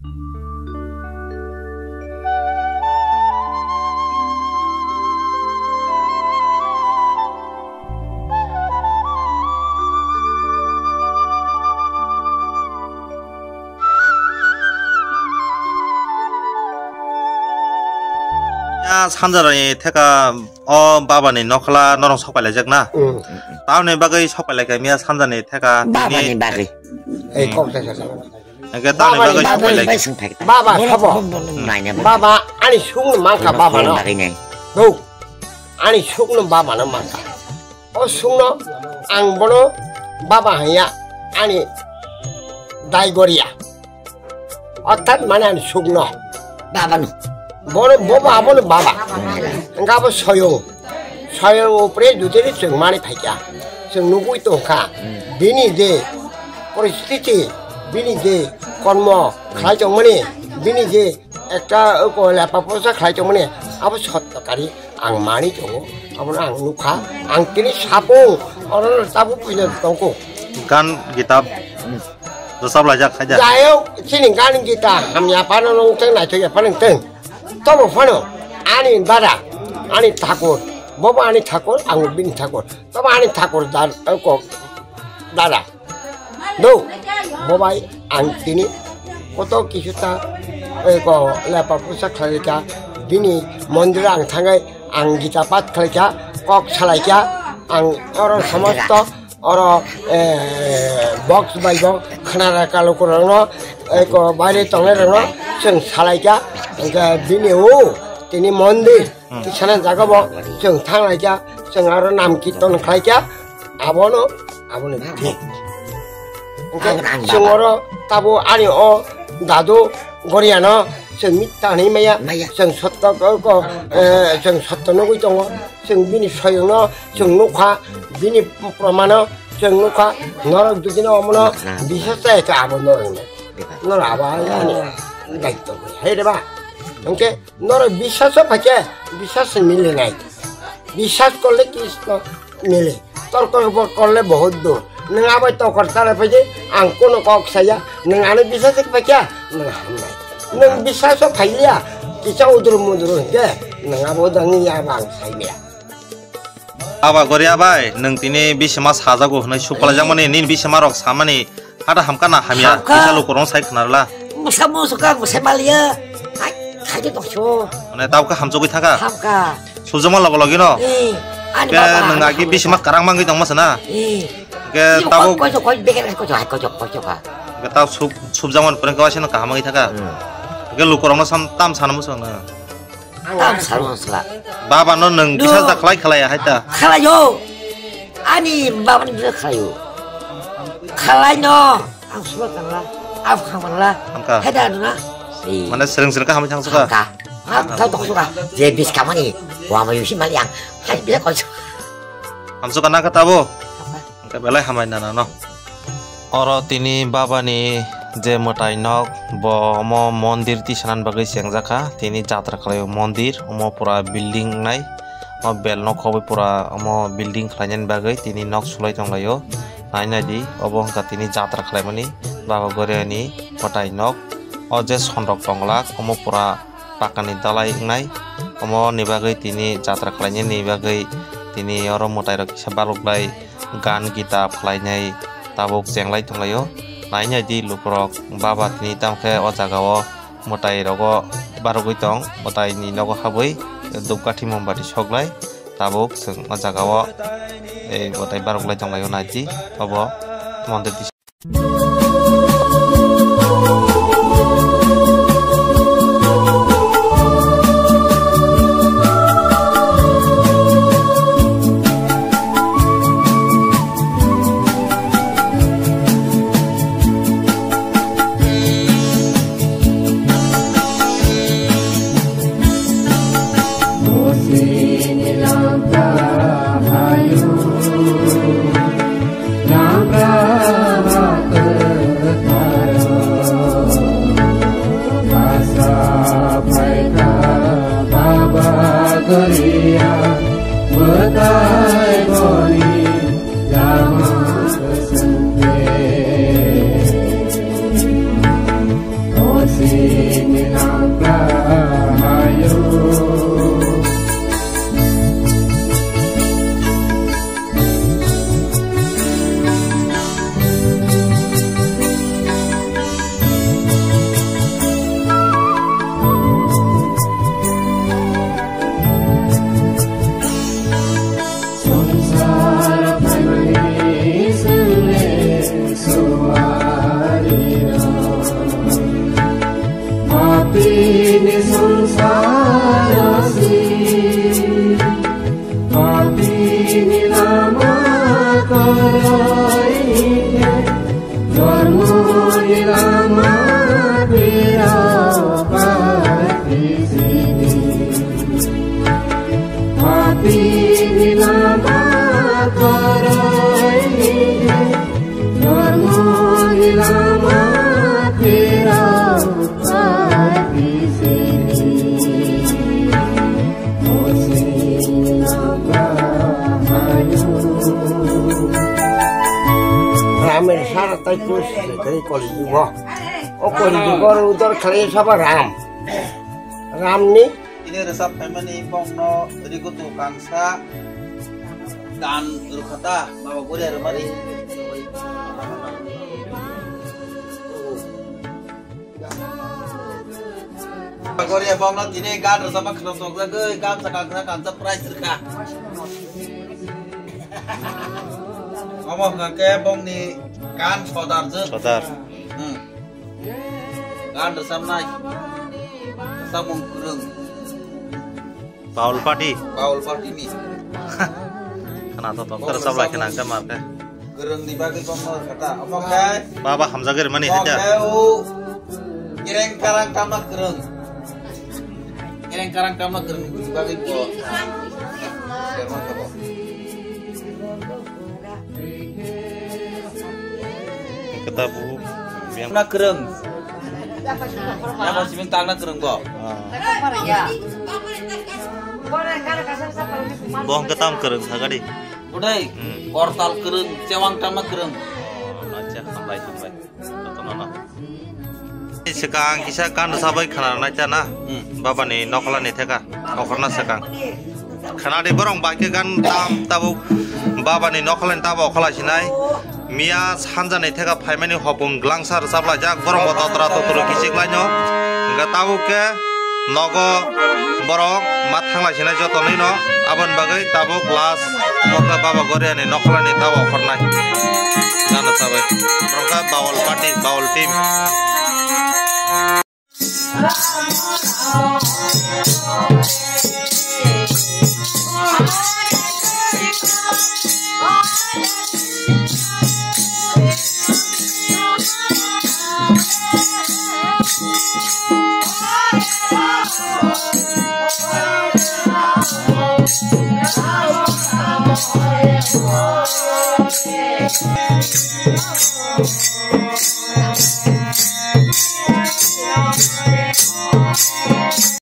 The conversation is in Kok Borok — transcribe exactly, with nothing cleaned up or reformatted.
Ya sanjani theka o babani nokla norong sok pailaijak na. Mm. Tamni bagwi sok pailai kha miya sanjani theka Babani bagwi. Ei kok sa sa. Hingke tamni Babani bagwi sok pailai. Baba sabo. Baba ani sungno mangkha baba no. Bau. Ani sungno baba no mangkha. O sungno ang bono baba hanya ani dai goria. Orthat mane ani sungno. Baba no. Bono bobo abono baba. Engka bo soyung. Soyung upre dudiri chwng mani phaikya. Chwng nugui tongkha. Bini je poristiti, bini je kormo khlai tongmani, bini je ekta ko lepa posa khlai tongmani, abo sotto kari. Ang mani tongo, abono ang nukha, ang tini sapung, oro tabuk puino tongkho. Gan gita rwchap laijak khaida. Jayok, chini gan gita hamya phano nungthang, naithok ya phano nungthang. Tobo phano ani dada, ani thakur, bobo ani thakur, ang bini thakur. Tobo ani thakur dan, kok dada. Do, bobai ang tini koto kisu ta, eh, ko lepa pusa khlaika, bini mondir ang thangai, ang gita pat khlaika, kok salaika, ang oro somosto, oro, eh, box bai box khnara kalu kurangno, eh, ko baire tongnai rangno, chwng salaika, hingke bini o tini mondir. Hmm. Tisana jaga bo chwng thang lai kha, chwng aro nam kirtan khlai kha, abono, abono thik. Hingke ang, ang chwng baba. Oro tabo ani o dadu Goriano chwng mitta hinwi maya, maya. Chwng sotto ko, ko, eh, chwng sotto nugwi tongo, chwng bini soyungno chwng nukha, bini promano chwng nukha, norok dudino omono na, na, na. Bisas chai kha abo norokno. Beba. Norok abo ani daitto koi, hai reba. Hingke Norok biswaso phaikhe, biswas milinai. Biswas korle Krishna mile. Torko korle bahut dur. Nwng abai tokor tara phaidi, ang kono kok saya, nwng ano biswas phaikhe, nwng hamnai. Nwng biswaso phaiya, kisa udur mudur hwnkhe, nwng abo dangni ya bang saiya. Aba Goria bai, nwng tini bisima sajago hwnwi suk phalaijakmani, nini bisima rok samani, hata hamkha na hamya, hamkha. Kisa lukurok sai khwnarwla. Mwsa musuka, mwsa maliya. Hai, khaide tongso. Mane tabukhe hamjagwi thangkha? Hamkha. Subjakma logo logi no? Eh, ani baba, nwng ani agi hamkha. Bisima karang mangwi tongma sana? Eh. Ke tabuk koi koi beker koi koi koi koi kha. Ke tab sub, subjakma pore khe waisa no kaham wngwi thangkha? Hmm. Ke lukurok no sam, tam sana muchung na? Tam salo sala. Baba no nwng bisas da khlai khlai hai ta. Khlaio. Ani baba ni bisas khlaio. Khlai no. Ang suba kangla. Ang khamala. Hamkha. Hai da na. Mane sereng sereng ka hamai thang suka. Hamkha. Ha, tau tok suka. Je bis kamani. Wa ma yusi mali ang. Hai bisa kau suka. Hamsuka na ka tabo. Hwnkhe belai hamai nana no. Oro tini babani je mwtai nok, bo omo mondir tisanani bagwi chengjakha. Tini jatra khlaio mondir, omo pura building wngnai. O bel nok khobwi pura omo building khlainani bagwi tini nok sulai tonglaio. Nai nai di, obo wngkha tini jatra khlaimani Baba Goriani mwtai nok. O je sonrok tonglak, omo pura pakani dalai wngnai. Omo ni bagwi tini jatra khlainani bagwi tini oro mwtai rok kisa baluklai gan gita phlainai tabuk chenglai tonglaio. Nai nai di lukurok baba tini tamkhe o jaga o mwtai rogo barogwi tong, mwtai ni nogo habwi dhupkathi mombati soklai tabuk chwng o jaga o, eh, mwtai baroklai tonglaio nai di obo mondir. Ramir sara tai kus kari koli jugo. O koli jugo ro udor khalai saba Ram. Ram ni. Ini resap phaimani bongno rikutu kangsa dan rukhata baba gori arumani. Gori bongno tini gan resap khno tokjagoi gamsa kangsa kangsa prize rikha. Omo hwnkha khe bongni gan sodar je. Sodar. Hmm. Gan rwchapnai. Rwchapmung kwrwng. Baul party. Baul party ni. Khana to toktar rwchap lai khana khe mar khe. Kwrwng ni bagwi bongno kata. Omo khe. Baba hamjagwi rwmani hai da. Omo khe o kereng karang tama kwrwng. Kereng karang tama kwrwng ni bagwi bo. Kerma kabo. Kata bu biang. Na kwrwng. Ya ba sibin tang na kwrwng bo. Ah. Bo hwnkhe tam kwrwng thagadi. Budai. Hmm. Kortal kwrwng, chewang tama kwrwng. Oh, acha, hambai, hambai. Jotono no. Swkang kisa kan sabai khana nai ta na. Hmm. Baba ni nokla ni theka. Okhorna swkang. Khana di borong bai khe gan tam tabuk baba ni nokla ni tabo okhola sinai. Miya sanja ni theka phaimani hopung glangsa rwchap laijak. Borong bo totra totro kichik laino. Hwnkhe tabuk khe nogo borok ma thanglai sinai joto nwi no. Aboni bagwi tabuk last mokhe baba Goria ni nokla ni tabo okhornai. Gana sabai. Borok khe Bawal party, Bawal team.